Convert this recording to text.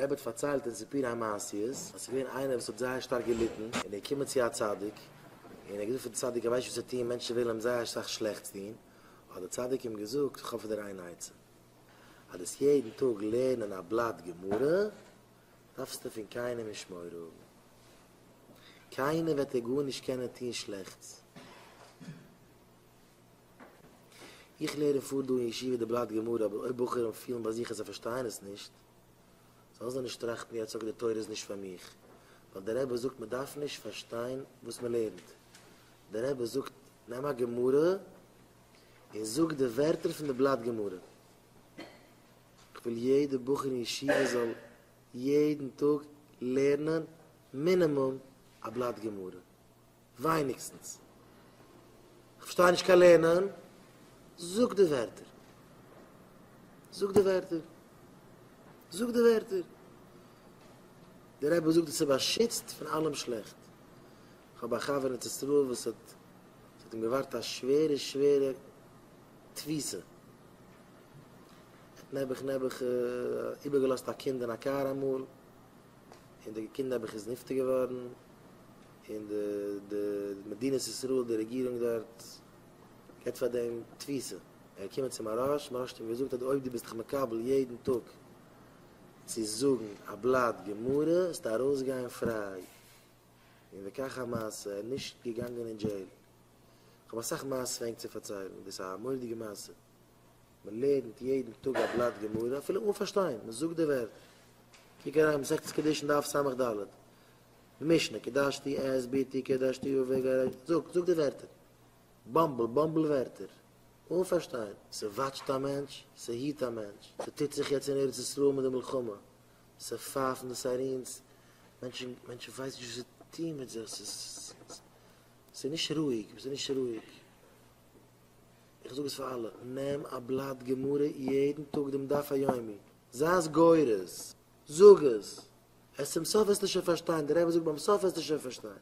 דער רבי האט פארציילט אין סיפורי המעשיות אז ס'איז געווען איינער וואס האט זייער שטארק געליטן און ער איז געקומען צו א צדיק און ער האט געזאגט פאר די צדיק ער ווייסט נישט וואס צו טון מענטשן ווילן אים זייער אסאך שלעכטס טון, האט דער צדיק אים געזאגט איך האב פאר דיר איין עצה, אז דו וועסט יעדן טאג לערנען א בלאט גמרא דארפסטו פון קיינעם נישט מורא האבן, קיינער וועט דיר גארנישט קענען טון שלעכטס. איך לערן פאר דא אין ישיבה די בלאט גמרא אבער אויב בחורים פילן ביי זיך אז זיי פארשטייען עס נישט, זאלן זיי נישט טראכטן יעצט okay די תורה איז נישט פאר מיך, ווייל דער רבי זאגט מען דארף נישט פארשטיין וואס מען לערנט, דער רבי זאגט נעם א גמרא און זאג די ווערטער פון די בלאט גמרא. איך וויל יעדע בחור אין ישיבה זאל יעדן טאג לערנען מינימום א בלאט גמרא. ווייניגסטנס. כ'פארשטיי נישט קיין לערנען. זאג די ווערטער. זאג די ווערטער. זאג די ווערטער. דער רבי זאגט עס איז באשיצט פון אלעם שלעכט. כ'האב א חבר אין ארץ ישראל וואס האט ס'האט אים געווארט א שווערע שווערע תפיסה. ער האט נעבעך נעבעך איבערגעלאזט א קינד אין א קאר אמאל. און די קינד נעבעך איז נפטר געווארן. און די די מדינת ישראל די רעגירונג דארט געבט פאר דעם תפיסה, ער איז געקומען צו מוהרא"ש, מוהרא"ש האט אים געזאגט אז אויב דו ביסט דיך מקבל יעדן טאג צו זאגן א בלאט גמרא וועסטו ארויסגיין פריי, און וכך המעשה, ער איז נישט געגאנגען אין jail. איך האב אסאך מעשות פאר ענק צו פארציילן, דאס איז א מורא'דיגע מעשה, מען לערנט יעדן טאג א בלאט גמרא אפילו אן פארשטיין, מען זאגט די ווערטער, קוק אריין מסכת קידושין דף ס"ד, משנה, קדשתי את בתי קדשתיה וגרשתיה, זאג, זאג די ווערטער. באמבל, באמבל ווערטער. אן פארשטיין. ס'וואטשט א מענטש, ס'היט א מענטש. ס'טוט זיך יעצט אין ארץ ישראל מיט די מלחמה. ס'פייפן די sirens. מענטשן, מענטשן ווייסן נישט וואס צו טון מיט זיך. ס'איז, ס'איז נישט רואיג, ס'איז נישט רואיג. איך זאג עס פאר אלע, נעם א בלאט גמרא יעדן טאג דעם דף היומי. זיי עס גורס. זאג עס. עס צום סוף וועסטו שוין פארשטיין, דער רבי זאגט ביים סוף וועסטו שוין פארשטיין.